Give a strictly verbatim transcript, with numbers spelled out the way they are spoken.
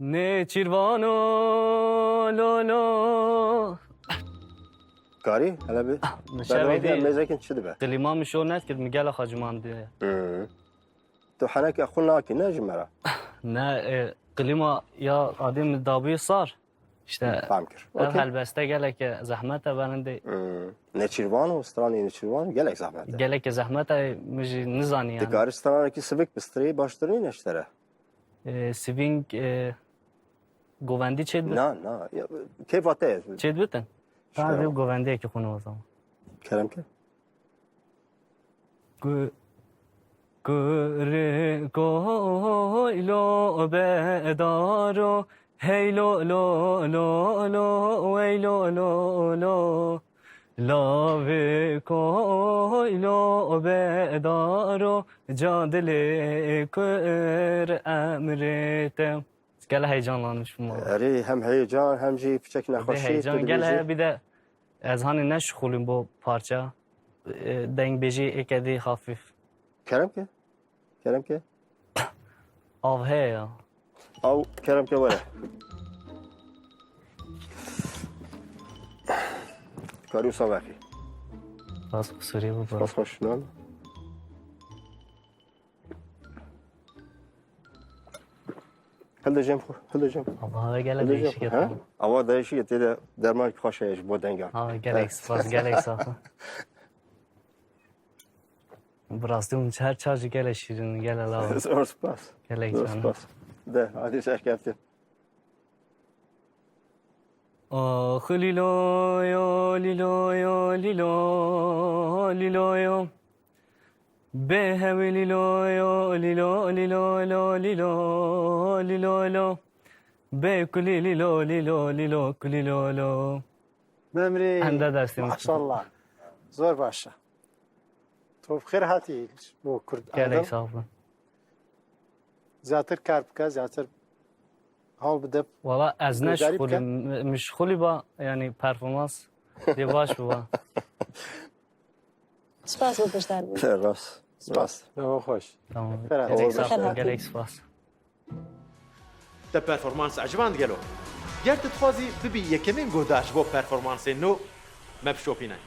Nêçîrvano lo lo. Karî, hele bi. Min şevê dî mêzekin çi dibe? Klîma min şor nedikir, min gelek xacimandî. Hı. Tu heneke xwe nakî, ne ji me re? Ne, e, klîma ya adê min dabûye sar. İşte Fam kir. Ev helbeste gelek zehmet e berindê. Hmm. Nêçîrvan û stranê nêçîrvan gelek zehmet e. Gelek zehmet e, min jî nizanî yani. Dikarî stranekî sivik bi strê baştir nîne ji te re? E, sivîng, e, govendî çêdibit? Na, na. Ya, keyfa te ye. Çêdibitin? Tamam, vê govendiyekî xwe o zaman. Kerem ke. Ku-, kurê koylo bedaro, hey lo lo lo lo, wey lo lo lo. Lavê koylo bedaro, ca dilê kur emrê te. Gel heyecanlanmış mı? Erê, hem heyecan hem jî piçek nexweşî. Heyecan gel he, bir de ez hani ne şixulîm bu parça. E, dengbêjî êkedî hafif. Kerem ke. Kerem ke. Av heye ya. Av kerem ke were. Karî wisa vexî. Bas kusurî bu. Bas xweş nan. Hilde cem xwe, hilde cem xwe. Ama hava gelek değişik yapıyor. Hava değişik, tê de derman xweş heye ji bo dengan. Ha, gelek spas, gelek sağ ol. Bi rastî hûn her çar jî gelek şîrin, gelek law. Zor spas. Gelek zor spas. De, hadi serkeftin. Ax lîlo yo, lîlo yo, lîlo, lîlo yo. Bê hewî lîlo yo, lîlo, lîlo, lo, lîlo, lîlo, lo. Bê kulî lîlo, lîlo, lîlo, kulî lo, lo. Memrî. Hende destê min. Maşallah. Zor baş e. Tu bi xêr hatî ji bo Kurd. Gelek sağ olun. Zêdetir kar bike, zêdetir hal bide. Wala ez ne şixulî, min şixulî ba, yani performans dê baş biba. Spas bo piştdarbûn. Rast. Spas. Dewa xweş. Tamam. Xêr hat. Gelek sağ olun, gelek spas. Te performans eciband gelo? Ger tu dixwazî bibî yekemîn guhdar ji bo performansên nû, me bişopîne.